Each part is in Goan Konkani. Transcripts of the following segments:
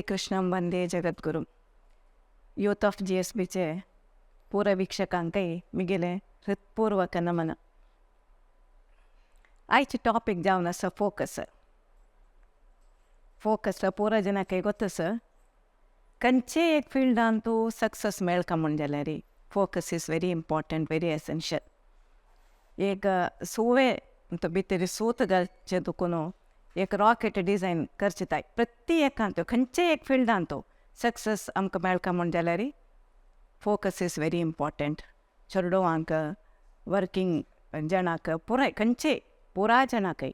श्रीकृष्णं वंदे जगद्गुरू. यूथ ऑफ जीएसबीचे पुरा वीक्षकांकय मिगेले हृत्पूर्वक नमन. आयचे टॉपिक जावन आसा फोकस. फोकस पुरा जनाकय गोत्तस खंयचे एक फिल्डान तूं सक्सेस मेळका म्हूण जाल्यार focus is very important, very essential. एक सुवे भितर सूत घालचें दुखून एक रॉकेट डिजायन करचे ताय प्रति एकांत खंयचे एक फिल्डान तूं सक्सेस आमकां मेळका म्हूण जाल्यार फोकस is very important. चेडवांक, वर्किंग जणांक, पुराय खंयचे पुरा जणांकय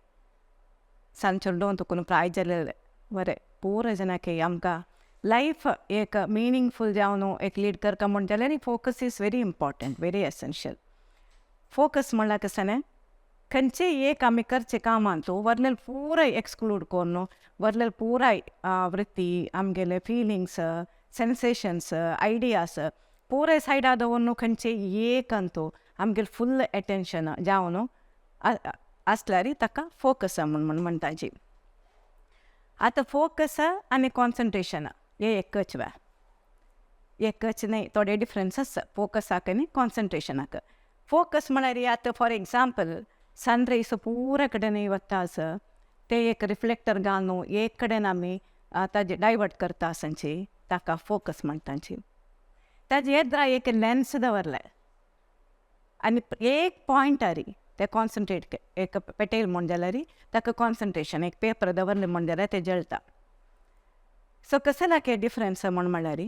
सान चेडूं तुकून प्राय जालें बरें पुरा जणांकय आमकां लायफ एक मिनींगफूल जावन एक लीड करता म्हूण जाल्यार focus is very important, very essential. Focus म्हणल्यार कशें न्ही खंयचे एक आमी करचे कामांतू वरलेले पुराय एक्सक्लूड करून वरलेले पुराय वृत्ती, आमगेले फिलिंग्स, सेन्सेशन्स, आयडियास पुराय सायडा दवरून खंयचे एक अंतू आमगेले फुल एटेन्शन जावन आसल्यार ताका फोकस म्हूण म्हूण म्हणटाची. आतां फोकस आनी कॉन्सन्ट्रेशन हे एकच वा एकच न्हय, थोडे डिफरन्स आसा फोकसाक आनी कॉन्सन्ट्रेशनाक. फोकस म्हळ्यार आतां फॉर एग्जाम्पल सन रेज पुरा कडेन वता आसा ते एक रिफ्लेक्टर घालून एक कडेन आमी ताजे डायवर्ट करता आसची ताका फोकस म्हणटाची. ताजे येद्रा एक लेन्स दवरले आनी एक पॉयंटार ते कॉन्सन्ट्रेट एक पेटेल म्हूण जाल्यार ताका कॉन्सन्ट्रेशन एक पेपर दवरलें म्हूण जाल्यार ते जळटा. सो कसो लागे डिफरन्स म्हूण म्हणल्यार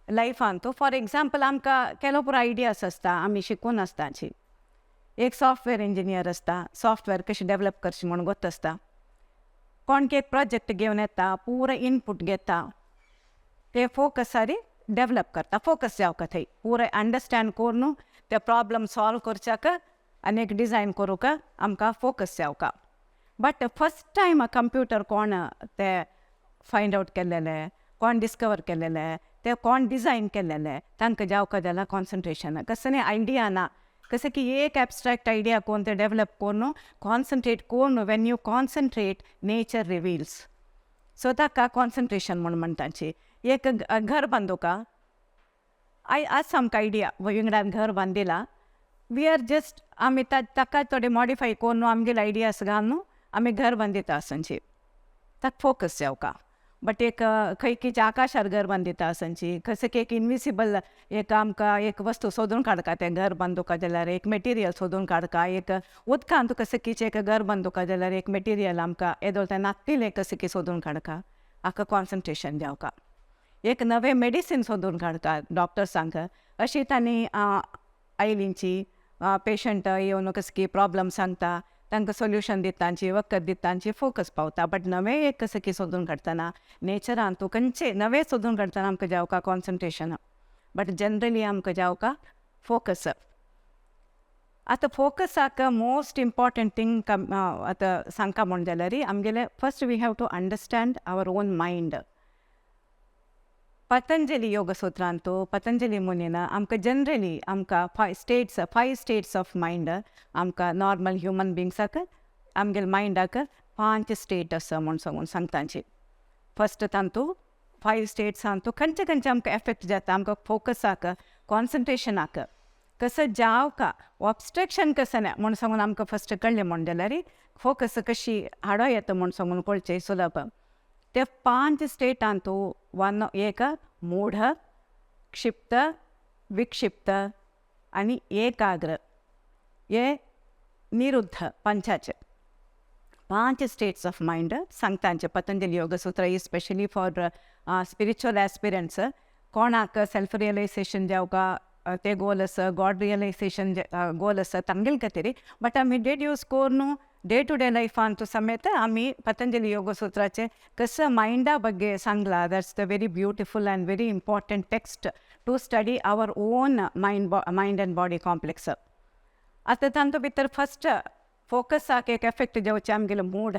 लायफान तूं फॉर एग्जाम्पल आमकां केलो पुरो आयडियास आसता, आमी शिकून आसताची. एक सॉफ्टवेअर इंजिनियर आसता, सॉफ्टवेअर कशें डेवलप करचें म्हूण गोत आसता. कोण एक प्रोजेक्ट घेवन येता, पुरो इनपूट घेता, ते फोकसार डेवलप करता. फोकस जावका थंय पुराय अंडरस्टँड करून ते प्रॉब्लम सॉल्व करच्याक आनी एक डिजायन करूंक आमकां फोकस जावका. बट फस्ट टायम कंप्युटर कोण ते फायंड आवट केल्लेले, कोण डिस्कवर केल्लेले, ते कोण डिजायन केल्लेले, तांकां जावका जाल्यार कॉन्सन्ट्रेशन कसलें न्ही आयडिया ना. कशें की एक एबस्ट्रेक्ट आयडिया कोन्न ते डेवलप करून कॉन्सन्ट्रेट करून when you concentrate nature reveals. So ताका कॉन्सन्ट्रेशन म्हूण म्हणटाची. एक घर बांदूका I आसा आमकां आयडिया विंगडान घर बांदिला, we are just आमी ताका थोडे मॉडिफाय करून आमगेले आयडियास घालून आमी घर बांदिता आसची, ताका फोकस जावका. बट एक खंयकीच्या आकाशार घर बांदिता आसची, कशें की एक इनविसिबल एक आमकां एक वस्तू सोदून काडका तें घर बांदूका जाल्यार एक मटेरियल सोदून काडका, एक उदकांत कशें की एक घर बांदूका जाल्यार एक मटेरियल आमकां येदोळ तें नासतिलें कशें की सोदून काडका, हाका कॉन्सन्ट्रेशन जावका. एक नवें मेडिसीन सोदून काडटा डॉक्टर्सांक, अशी तांणी आयलींची पेशंट येवन कशें की प्रॉब्लम सांगता तांकां सोल्युशन दितांची, वखद दितांची, फोकस पावता. बट नवें एक कशें की सोदून काडटना नेचरान तूं खंयचें नवें सोदून काडटना आमकां जावका कॉन्सन्ट्रेशन, बट जनरली आमकां जावका फोकस. आतां फोकसाक मोस्ट इम्पॉर्टंट थिंग आतां सांगता म्हूण जाल्यार आमगेलें first we have to understand our own mind. Patanjali योगसूत्रांतू Patanjali मुनीन आमकां जनरली आमकां five states of mind आमकां नॉर्मल ह्युमन बिंग्साक आमगेले मायंडाक 5 स्टेट आसा म्हूण सांगून सांगताची. फस्ट तांतू 5 स्टेट्स आहा, खंयचे खंयचे आमकां एफेक्ट जाता आमकां फोकसाक, कॉन्सन्ट्रेशनाक कसो जावका, ऑबस्ट्रक्शन कसं ना म्हूण सांगून आमकां फस्ट कळ्ळें म्हूण जाल्यार फोकस कशी हाडो येता म्हूण सांगून कळचें सुलभ. ते 5 स्टेटांतू वन एक मूढ, क्षिप्त, विक्षिप्त आनी एकाग्र हे निरुद्ध पंचाचे 5 स्टेट्स ऑफ मायंड सांगतांचे Patanjali Yoga Sutra is specially for spiritual aspirants. कोणाक सेल्फ रियलायझेशन जावका ते गोल आसा, गॉड रियलायझेशन गोल आसा तांगेले खातीर. बट आमी डेड्यूस करून डे टू डे लायफांत समेत आमी पतंजली योगसूत्राचे कसं मायंडा ಬಗ್ಗೆ सांगला. That's the very beautiful and very important text to study our own mind and body complex. आतां तांतू भितर फस्ट फोकसाक एक एफेक्ट जावचें आमगेलो मूड,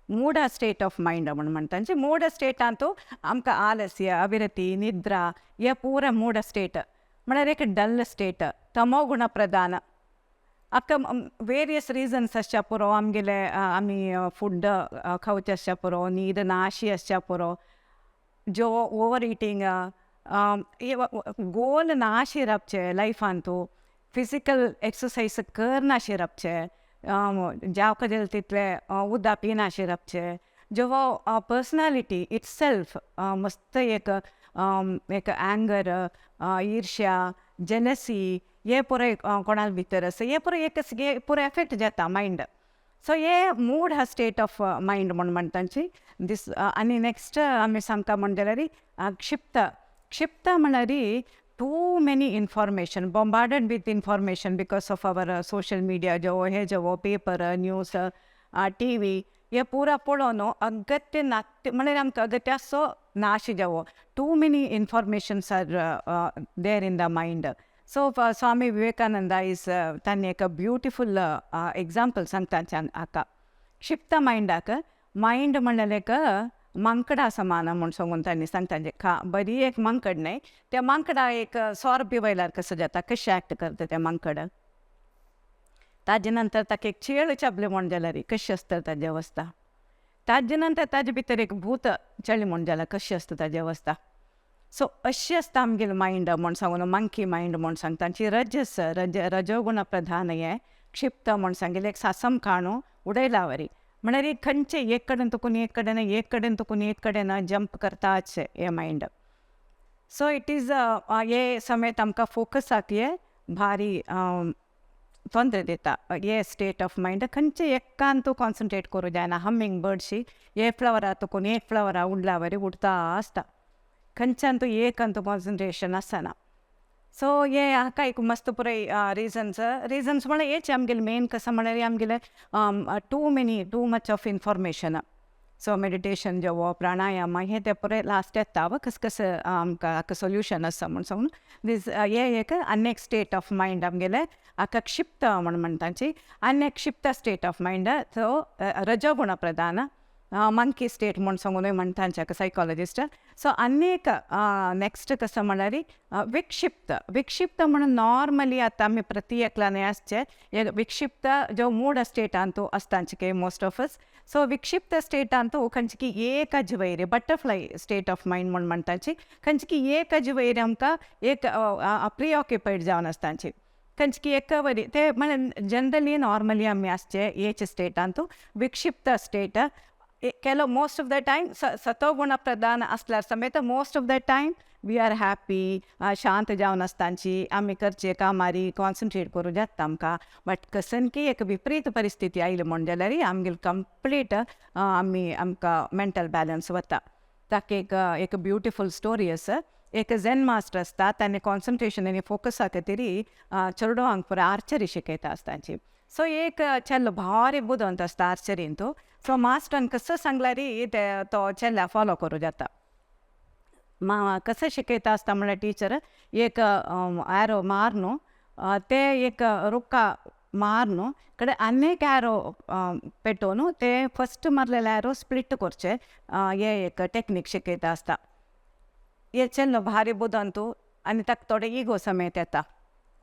मूढ स्टेट ऑफ मायंड म्हूण म्हणटा. म्हणजे मूढ स्टेटांतू आमकां आलस्य, अविरती, निद्रा हे पुरा मूढ स्टेट म्हळ्यार एक डल स्टेट, तमोगुण प्रधान. आतां वेरियस रिजन्स आसच्या पुरो आमगेले आमी फूड खावचें आसच्या पुरो, न्हीद नाशी आसच्या पुरो. जो ओवर इटींग, गोल ना राबचें लायफान, तूं फिजिकल एक्सरसाइज करनाशें राबचें, जावका जालें तितलें उदक पिनाशें राबचें, जो पर्सनालिटी it self मस्त एक एक एंगर, ईर्ष्या, जेलसी हे पुराय कोणा भितर आसा, हे पुराय एक हे पुराय एफेक्ट जाता मायंड. सो हे मूड हा स्टेट ऑफ मायंड म्हूण म्हणटाची दीस. आनी नेक्स्ट आमी सांगता म्हण जाल्यार क्षिप्त. क्षिप्त म्हळ्यार too many information, bombarded with information because of our social media जो हे जो पेपर, न्यूज, टीवी, हे पुरा पळोवन अगत्य नात्य म्हळ्यार आमकां अगत्य असो नाश जावो. Too many informations are there in the mind. So Swami Vivekananda is तांणी एक ब्युटिफूल एग्जाम्पल सांगता हाका क्षिप्त मायंडाक. मायंड म्हणल्यार एक मांकडा समान म्हूण सांगून तांणी सांगता. खा बरी एक मांकड न्हय, त्या मांकडा एक सोर पिवयल्यार कसो जाता, कशें एक्ट करता तें मांकड. ताजे नंतर ताका एक चेळ चाबलें म्हूण जाल्यार कशी आसता ताजी अवस्था. ताजे नंतर ताजे भितर एक भूत चडलें म्हूण जाल्यार कशी आसता ताजी अवस्था. सो अशी आसता आमगेलें मायंड म्हूण सांगून मंकी मायंड म्हूण सांगता. तांची रजस रज रजोगुण प्रधान हें क्षिप्त म्हूण सांगिल्लें. एक सासम काणू उडयला वरी म्हळ्यार एक खंयचे एक कडेन तुकून एक कडेन, एक कडेन तुकून एक कडेन जंप करताच हे मायंड. सो it is हे समेत आमकां फोकसाक हे भारी ತೊಂದರೆ दिता. हे स्टेट ऑफ मायंड खंयचे एकान तूं कॉन्सन्ट्रेट करूं जायना. हम्मिंग बर्डशी हे फ्लावरा तुकून एक फ्लावरा उडल्या वरी उडता आसता, खंयच्यान तूं एक तूं कॉन्सन्ट्रेशन आसना. सो हे हाका एक मस्त पुराय रिजन्स. रिजन्स म्हळ्यार हेच आमगेले मेन कसो म्हळ्यार आमगेले too many, too much of information. So meditation जेवप, प्राणायाम हे ते पुराय लास्ट येता कस कसं आमकां हाका सोल्युशन आसा म्हूण सांगून. दीस हे एक आनी एक स्टेट ऑफ मायंड आमगेले हाका क्षिप्त म्हूण म्हणटाची. आनी एक क्षिप्त स्टेट ऑफ मायंड, सो रजगुण प्रधान, मंकी स्टेट म्हूण सांगूनय म्हणटा सायकोलॉजिस्ट. सो आनी एक नेक्स्ट कसं म्हळ्यार विक्षिप्त. विक्षिप्त म्हणून नॉर्मली आतां आमी प्रति एकल्यान आसचे एक विक्षिप्त जो मूड स्टेटान तूं आसता मोस्ट ऑफ अस. सो विक्षिप्त स्टेटान तूं खंयची एकच वयर बटरफ्लाय स्टेट ऑफ मायंड म्हूण म्हणटाची. खंयची एकच वयर आमकां एक प्रिऑक्युपायड जावन आसताची, खंयची एक वरी ते म्हळ्यार जनरली नॉर्मली आमी आसचे एच स्टेटान तूं विक्षिप्त स्टेट केलो. मोस्ट ऑफ the time सतोगुण प्रधान आसल्यार समेत most of the time we are happy, शांत जावन आसतांची, आमी करचे कामारी कॉन्सन्ट्रेट करूं जाता आमकां. बट कसन की एक विपरीत परिस्थिती आयली म्हूण जाल्यार आमगेले कंप्लीट आमी आमकां मेंटल बॅलन्स वता. ताका एक एक ब्युटिफूल स्टोरी आसा. एक झेन मास्टर आसता, ताणें कॉन्सन्ट्रेशन आनी फोकसा खातीर चेडवांक पुराय आर्चरी शिकयता आसताची. सो एक चेडो भारी बुदवंत आसता आर्चरीन तो. सो मास्टरान कसो सांगल्यार ते तो चेडल्या फॉलो करूं जाता. मा कसं शिकयता आसता म्हळ्यार टिचर एक एरो मार न्हू, ते एक रुक्का मार न्हू कडेन आनी एक एरो पेटोवन ते फस्ट मारलेले एरो स्प्लिट करचे, हे एक टेक्नीक शिकयता आसता. हे चेडो भारी बुदवंत आनी ताका थोडे इगो समेत येता,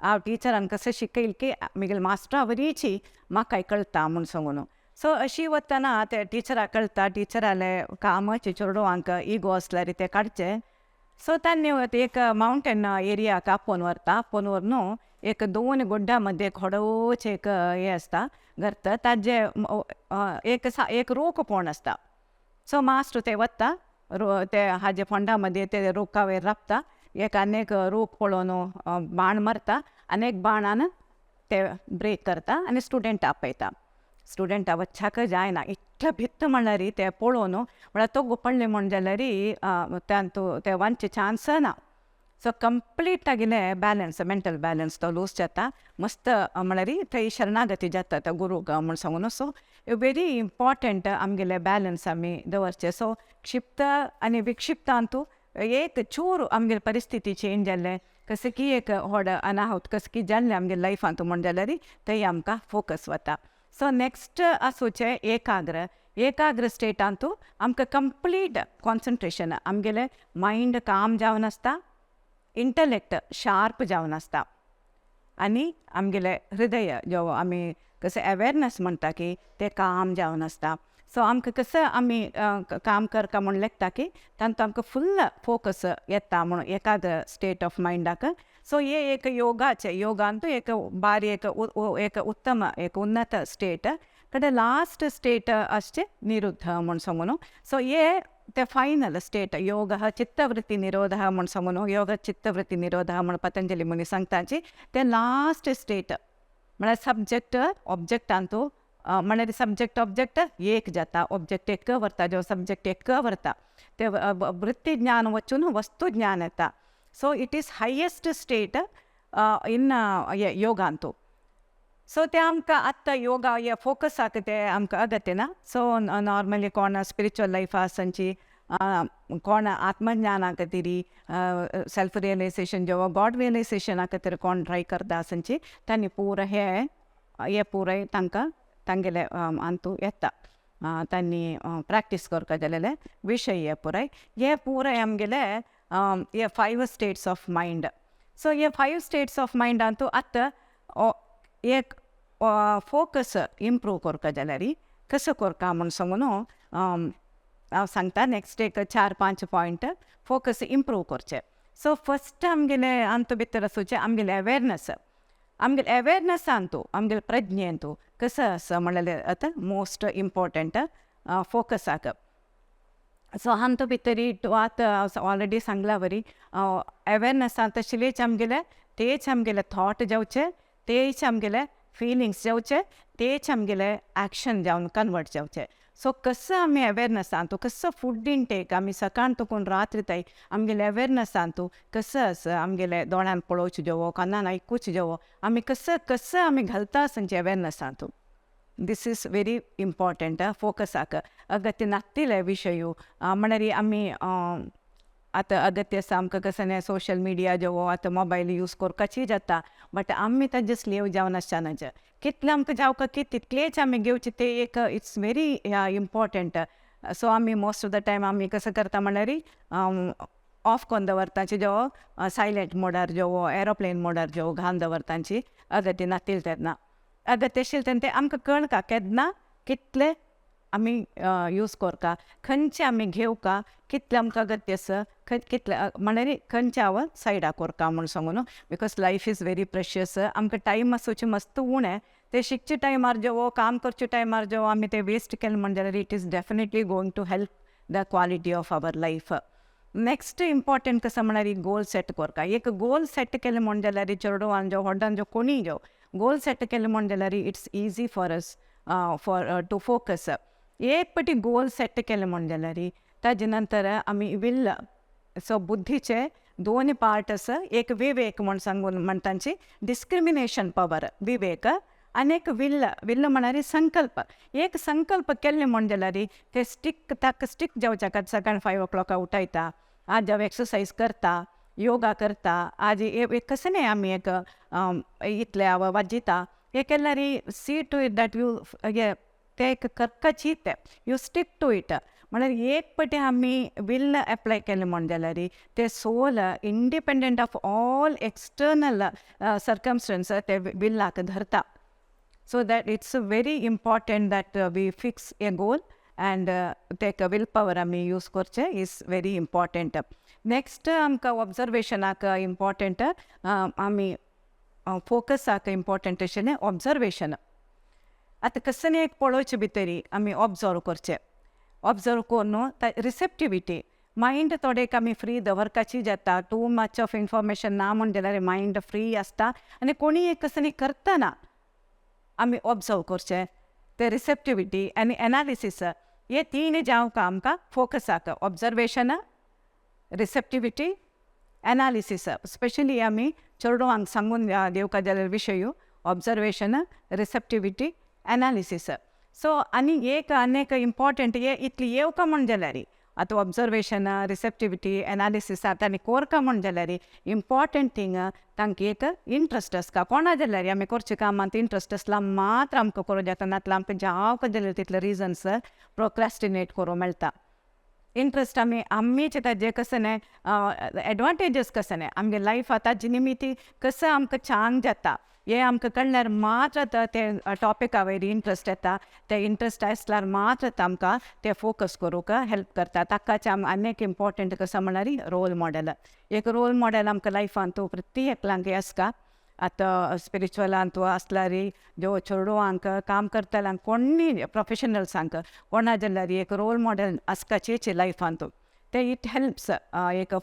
हांव टिचरान कसं शिकयल की म्हगेले मास्टरा वरीची म्हाकाय कळटा म्हूण सांगून. सो अशी वतना ते टिचराक कळटा, टिचराले कामाचे चेडवांक इगो आसल्यार ते काडचे. सो तांणी एक मावंटन एरियाक आपोवन व्हरता. आपोवन व्हरून एक दोन गुड्डा मध्ये एक एक हें आसता गर्त, ताजे एक एक रोक पोंड आसता. सो मास्टर ते वता ते हाजे फोंडा मध्ये ते रोका वयर राबता, एक आनी एक रोक पळोवन बाण मारता आनी एक बाणान ते ब्रेक करता आनी स्टुडंट आपयता. स्टुडंटा वच्चाक जायना, इतलो भित्त म्हणल्यार ते पळोवन म्हळ्यार तो पडले म्हूण जाल्यार तांतू ते वनचे चान्स ना. सो कंप्लीट तागेले बॅलन्स, मेंटल बॅलन्स तो लूज जाता मस्त, म्हळ्यार थंय शरणागती जाता त्या गुरूक म्हूण सांगून. सो व्हेरी इम्पॉर्टंट आमगेले बॅलन्स आमी दवरचे. सो क्षिप्त आनी विक्षिप्तांतू एक चूर आमगेले परिस्थिती चेंज जाल्ले, कशें की एक व्हड अनाहूत कशें की जाल्लें आमगे लायफांत म्हूण जाल्यार थंय आमकां फोकस वता. सो नेक्स्ट आसूचें एकाग्र. एकाग्र स्टेटांतू आमकां कंप्लीट कॉन्सन्ट्रेशन, आमगेलें मायंड काम जावन आसता, इंटलेक्ट शार्प जावन आसता आनी आमगेलें हृदय जो आमी कशें अवेरनस म्हणटा की तें काम जावन आसता. सो आमकां कसो आमी काम करता म्हूण लेखता की तांतू आमकां फुल्ल फोकस येता म्हणून एकाग्र स्टेट ऑफ मायंडाक. सो हे एक योगाचे, योगांतू एक बारी एक एक उत्तम एक उन्नत स्टेट कडेन लास्ट स्टेट आसचे निरुद्ध म्हूण सांगून. सो हे ते फायनल स्टेट, योग चित्तवृत्ती निरोध म्हूण सांगून, योग चित्तवृत्ती निरोध म्हूण पतंजली मुनी सांगताची ते लास्ट स्टेट. म्हळ्यार सब्जेक्ट ऑब्जेक्टांतू, म्हळ्यार सब्जेक्ट ऑब्जेक्ट एक जाता, ऑब्जेक्ट एक व्हरता, जो सब्जेक्ट एक व्हरता ते वृत्ती ज्ञान वचून वस्तू ज्ञान येता. So it is highest state in योगांतू. सो ते आमकां आत्तां योगा हे फोकसाक ते आमकां अगत्य ना. सो नॉर्मली कोण स्पिरिच्युअल लायफ आसची, कोण आत्मज्ञाना खातीर, सेल्फ रियलायझेशन जेव्हा गॉड रियलायझेशना खातीर कोण ट्राय करता आसची, तांणी पुरो हे हे पुराय तांकां तांगेले अंतू येता, तांणी प्रॅक्टीस करपा जालेले विशय हे पुराय, हे पुराय आमगेले हे five states of mind. So हे फायव स्टेट्स ऑफ मायंडांतू आतां एक फोकस इम्प्रूव करपा जाल्यार कसो करता म्हूण सांगून हांव सांगता. नेक्स्ट एक चार पांच पॉयंट फोकस इम्प्रूव करचे. सो फस्ट आमगेले अंतू भितर आसूचे आमगेले अवेरनस, आमगेले अवेरनस अंतू आमगेले प्रज्ञेंतू कसो आसा म्हणल्यार आतां मोस्ट इम्पॉर्टंट फोकसाक. सो हांतू भितर आतां ऑलरेडी सांगला वरी अवेरनसान तशेंच आमगेले तेच आमगेले थॉट जावचे, तेच आमगेले फिलिंग्स जावचे, तेच आमगेले एक्शन जावन कन्वर्ट जावचे. सो कसो आमी अवेरनसांतू कसो फूड इंटेक आमी सकाळ तुकून रात्री ताई आमगेले अवेरनसांतू कसो आसा, आमगेले दोळ्यान पळोवचें जेवो, कानान आयकुचें जेवो, आमी कसो कसो आमी घालता आसचे अवेरनसांतू. This is very important फोकसाक. अगत्य नातिले विशय म्हळ्यार आमी आतां अगत्य आसा आमकां कसं न्ही सोशल मिडिया जेवो आतां मोबायल यूज करपाची जाता, बट आमी ताजे स्लेव जावन आसच्या कितलें आमकां जावका की तितलेच आमी घेवचे, ते एक it's very important. So आमी मोस्ट ऑफ the time आमी कसं करता म्हणल्यार ऑफ करून दवरताची जेवो, सायलेंट मोडार जेवो, एरोप्लेन मोडार जेवो घालून दवरताची अगत्य नातील तेन्ना. अगत्य आशिल्लें तेन्ना तें आमकां कळका केन्ना कितले आमी यूज करता, खंयचे आमी घेवका, कितलें आमकां अगत्य आसा, कितले म्हणल्यार खंयचे हांव सायडाक करता म्हूण सांगून. Because life is very precious. आमकां टायम आसूचे मस्त उणें, ते शिकचे टायमार जेवो, काम करचे टायमार जेवो आमी ते वेस्ट केले म्हण जाल्यार it is definitely going to help the quality of our life. Next important कसं म्हळ्यार गोल सेट करता. एक गोल सेट केलें म्हण जाल्यार चेडवान जावं व्हडान जावं कोणीय जावं गोल सेट केलें म्हण जाल्यार it's easy for us for to focus. एक पटी गोल सेट केलें म्हण जाल्यार ताजे नंतर आमी will, सो बुद्धीचे दोन पार्ट आसा, एक विवेक म्हण सांगून म्हणटांची डिस्क्रिमिनेशन पवर विवेक, आनी एक will, will म्हळ्यार संकल्प. एक संकल्प केल्ले म्हण जाल्यार ते स्टीक, ताका स्टीक जावच्या. सकाळी 5 ओ क्लॉका उठायता, आज हांव एक्सरसायज करता, योगा करता, आज एक कसं न्ही आमी एक इतले हांव वाजिता, हे केल्यार see to it that you ते एक करपाची ते you stick to it. म्हळ्यार एक पटी आमी will apply केलें म्हण जाल्यार ते soul independent of all external circumstance ते विल्लाक धरता. So that it's very important that we fix a goal and ताका will power आमी यूज करचें is very important. Next आमकां ऑब्जर्वेशनाक इम्पॉर्टंट, आमी फोकसाक इम्पॉर्टंट आशिल्लें ऑब्जर्वेशन. आतां कसं एक पळोवचें भितरी आमी ऑब्जर्व करचें, ऑब्जर्व करून रिसेप्टिविटी मायंड थोडेक आमी फ्री दवरपाची जाता. टू मच ऑफ इन्फॉर्मेशन ना म्हण जाल्यार मायंड फ्री आसता आनी कोणीय एक कसं करतना आमी ऑब्जर्व करचें, ते रिसेप्टिविटी आनी एनालिसीस हे तीन जावंक आमकां फोकसाक, ऑब्जर्वेशन, रिसेप्टिविटी, एनालिसीस. स्पेशली आमी चेडवांक सांगून दिवपा जाल्यार विशय ऑब्जर्वेशन, रिसेप्टिविटी, एनालिसीस. सो आनी एक आनी एक इम्पॉर्टंट हे इतली येवका म्हण जाल्यार आतां ऑब्जर्वेशन, रिसेप्टिविटी, एनालिसीस आतां आनी कोरका म्हण जाल्यार इम्पॉर्टंट थींग तांकां एक इंट्रस्ट आसता. कोणा जाल्यार आमी करच्या कामांत इंट्रस्ट आसला मात्र आमकां करूं जाता, नातल्यार आमकां जावंक जाल्यार तितले रिजन्स प्रोक्रास्टिनेट करूं मेळटा. इंट्रस्ट आमी आमी चिंता जे कसं न्हय, एडवांटेजस कसं न्हय, आमगे लायफ आतां निमिती कसं आमकां चांग जाता हे आमकां कळ्ळ्यार मात्र ते टॉपिका वयर इंट्रस्ट येता. ते इंट्रस्ट आसल्यार मात्र आमकां ते फोकस करूंक हेल्प करता. ताकाच आम आनी एक इम्पॉर्टंट कसं म्हळ्यार रोल मॉडेल. एक रोल मॉडेल आमकां लायफांत प्रति एकल्यांक आसता. आतां स्पिरिच्युअलांत आसल्यार ज्यो चेडवांक काम करतल्यांक, कोणी प्रोफेशनल्सांक कोणा जाल्यार एक रोल मॉडेल आसकाचेच लायफांत. ते it helps एक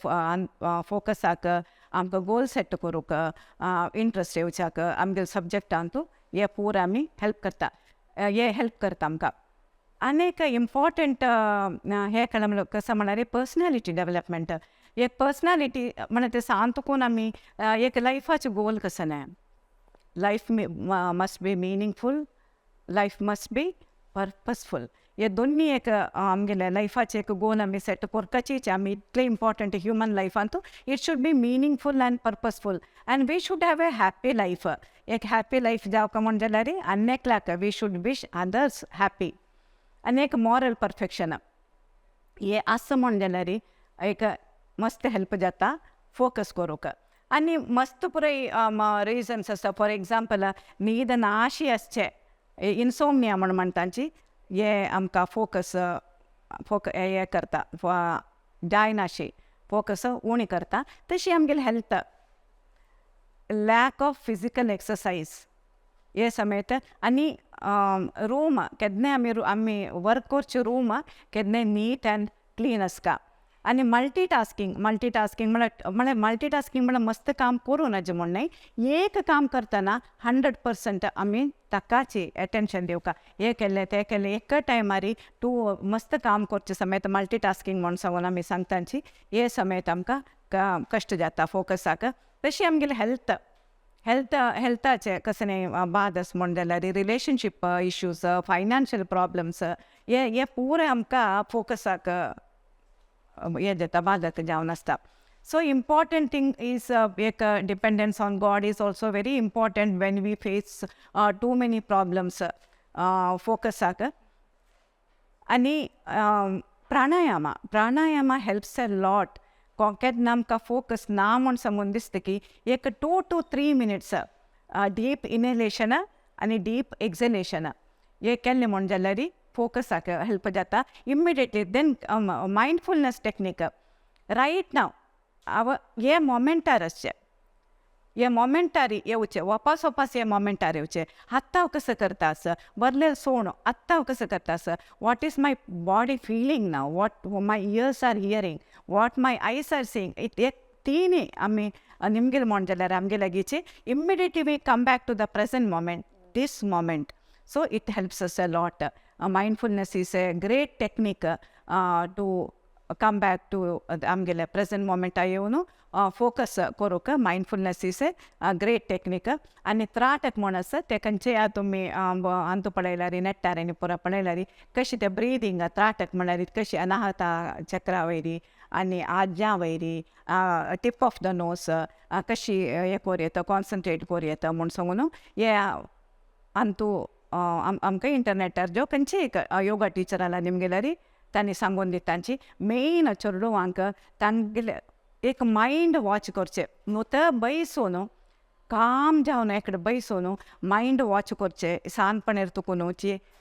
फोकसाक, आमकां गोल सेट करूंक, इंट्रस्ट येवच्याक आमगे सब्जॅक्टांत हे पूरा आमी हेल्प करता, हे हेल्प करता आमकां. आनी एक इम्पॉर्टंट हें कळ्ळें कसं म्हळ्यार पर्सनॅलिटी डेवलपमेंट. एक पर्सनॅलिटी म्हळ्यार तें सांतकून आमी एक लायफाचें गोल कसं न्हय, life must be meaningful, life must be purposeful. हे दोन्ही एक आमगेले लायफाचे एक गोल आमी सेट करपाचीच आमी इतले इम्पॉर्टंट ह्युमन लायफांत. It should be meaningful and purposeful and we should have a happy life. एक हॅप्पी लायफ जावका म्हण जाल्यार आनी एकल्याक we should wish others happy. आनी एक मॉरल परफेक्शन हे आसा म्हण जाल्यार एक मस्त हेल्प जाता फोकस करूंक. आनी मस्त पुराय रिजन्स आसता. फॉर एग्जाम्पल, न्हीद नाशी आसचें, इन्सोमनिया म्हण म्हणटाची, हे आमकां फोकस फोक हें करता, जायनाशी फोकस उणी करता. तशी आमगेली health, lack of physical exercise हे समेत. आनी रूम केन्नाय आमी आमी वर्क करचें रूम केन्नाय नीट अँड क्लीन आसता. आनी मल्टीटास्कींग, मल्टीटास्कींग म्हळ्यार म्हळ्यार मल्टीटास्कींग म्हळ्यार मस्त काम करूं नज म्हण न्हय, एक काम करतना 100% आमी ताकाच एटेन्शन दिवका. हें केलें तें केलें एका टायमार तूं मस्त काम करचें समेत मल्टीटास्कींग म्हण सांगून आमी सांगताची, हे समेत आमकां कश्ट जाता फोकसाक. तशी आमगेले हेल्थ, हेल्थ हेल्थाचें कसलें न्हय बाद आसा म्हण जाल्यार रिलेशनशीप इश्यूज, फायनान्शियल प्रॉब्लम्स, हे हे पुराय आमकां फोकसाक हें जाता, बादक जावन आसता. सो इम्पॉर्टंट थींग is एक dependence on God is also very important when we face too many problems फोकसाक. आनी प्राणायामा, pranayama helps a lot. केन्ना आमकां फोकस ना म्हूण सांगून दिसता की एक 2 to 3 minutes deep inhalation आनी डीप एक्झलेशन हे केल्लें म्हण जाल्यार फोकसाक हेल्प जाता immediately. Then mindfulness technique, right now आव हे मोमेंटार आसचें, हे मोमेंटार येवचें, वापास वापास हे मोमेंटार येवचें. आत्तां हांव कसो करता आसा बरलें सोण, आत्तां हांव कसो करता आसा, what is my body feeling now, what my ears are hearing, what my eyes are seeing, it एक तिनूय आमी निमगेले म्हण जाल्यार आमगे लागींचे immediately we come back to the present moment, this moment. So it helps us a lot. Mindfulness is a great technique to come back to आमगेले प्रेजेंट मोमेंटा येवन फोकस करूंक. Mindfulness is a great technique. आनी त्राटक म्हण आसा, ते खंयचे तुमी अंतू पळयल्यार नेटार आनी पुरा पळयल्यार कशें तें ब्रिदींग त्राटक म्हळ्यार कशी अनाहता चक्रा वयरी आनी आज्ञा वयरी, टीप ऑफ the nose कशी हें करूं येता, कॉन्सन्ट्रेट करूं येता म्हूण सांगून हे अंतू आमकां इंटरनेटार ज्यो खंयचे एक योगा टिचर निमगेल्यार तांणी सांगून दिता. तांची मेन चेडवांक तांगेले एक मायंड वॉच करचें न्हू, तर बैसून काम जावन एकडे बैसून मायंड वॉच करचें शांतपणेर तुका न्हू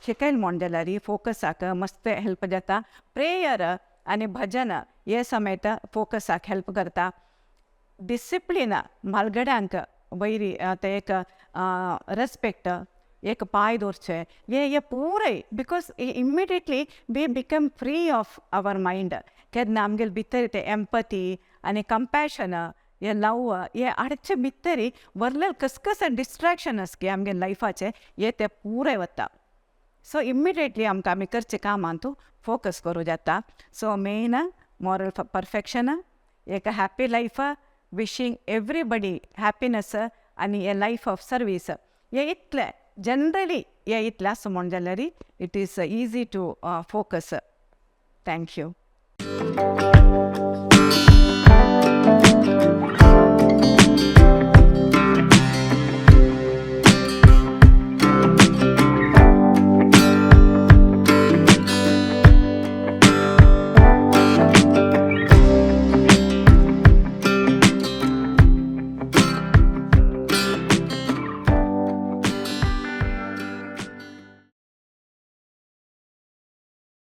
शिकयल म्हण जाल्यार फोकसाक मस्त हेल्प जाता. प्रेयर आनी भजन हे समेत फोकसाक हेल्प करता. डिसिप्लीन, म्हालगड्यांक वयरी ते एक रेस्पेक्ट, एक पांय दवरचें, हे हे पुराय, because immediately we become free of our mind. केन्ना आमगेले भितर ते एम्पथी आनी कंपॅशन, हे लव हे हाडचे भितर व्हडले कसकस डिस्ट्रेक्शन आसा की आमगे लायफाचे हे ते पुराय वता. सो इमिडिएटली आमकां आमी करचे कामांतू फोकस करूं जाता. सो मेन मॉरल परफेक्शन, एक happy life, wishing everybody happiness आनी ए लायफ ऑफ सर्वीस, हे इतलें जनरली हे इतलें आसा म्हण जाल्यार it is easy to focus. Thank you.